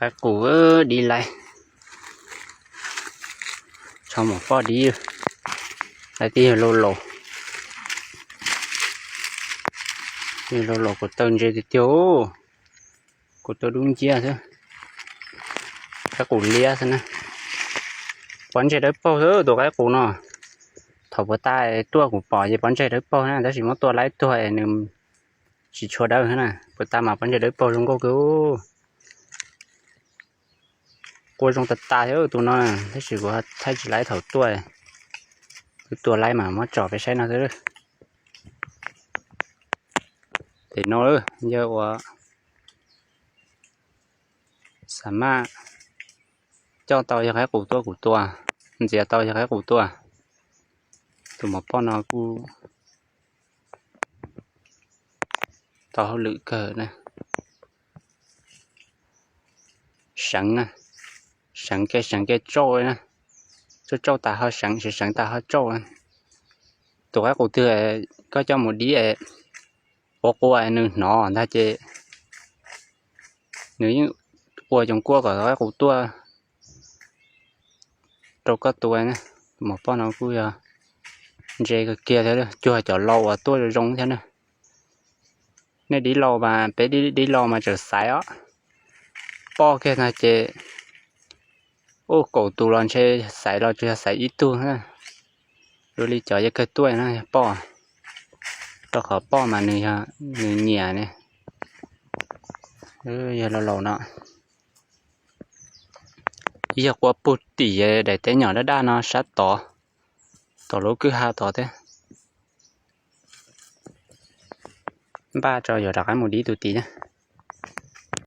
Qaib qus dib laib, tso mus poj dib, laib tib yog laus laus, laus laus kuv taw ntse tiag tiag, kuv taw dub nciab xwb. Qaib qus liab xwb na. Pov ntseg dawb paug xwb tus qaib qus no. Thaum puag ta tuaj kuv pom ces pov ntseg dawb paug na, tab sis muab tua laib tuag es nws tsis tshua dawb na. Puag ta mas pov ntseg dawb paug zoo nkauj kawg. Qua zoo tas tas thiab tus no, tab sis kuv thaij tsis laib thaum tuaj. Kuv tua laib mas muab tso peb saib no xwb. Pem no yog ua xa maj coj tau yog qaib qus tuaj kuv tua, ntxias tau yog qaib qus tuaj. Tus mos poj no kuj tau hauj lwm kawg na. Seev na, seev ke seev ke tsauj na, tsauj tsauj tas ho seev, seev seev tas ho tsauj. Tus qaib qus twg koj coj mus dib es ua qua nws hnov ntag ces nws yeej ua coos kuaj kom qaib qus tuaj rau koj tua. Tus mos poj no kuj yog ntse kawg kiag thiab, cuag cov laus uas tuaj zoo zoo thiab na. Nej dib laus mas, peb dib laus mas tseem xaiv os. Poj kiag no ces ua kaum tus los ntshe xaiv los tsuas yog xaiv ib tug. Dua li cov yawg kawg tuaj no yog poj, rau qhov poj mas nws nyiam ne. Yog laus laus no. Ib yog qua puag tim daim teb nyom daj daj no sab tod, tom lub kwj ha tod thiab. Npaj tso yuav rov qab mus dib tus tid na.